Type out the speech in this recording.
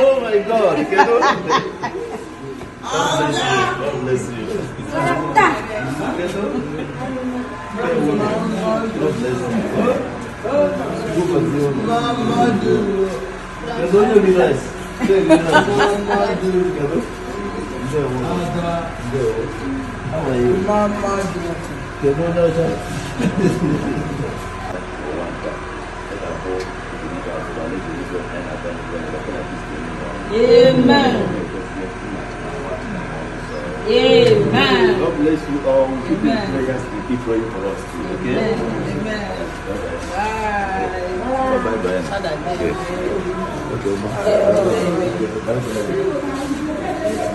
Oh my God. God bless you. God bless you. God bless you. Kedu onye bi rice? Kedu? Ndewo. Ndewo. How are you? Kedu onye ọcha? Amen. Amen. God bless you all. Keep in Amen. prayers and keep praying for us too. Okay? Amen. Bye. Bye. Bye bye. Okay. Okay. Bye bye.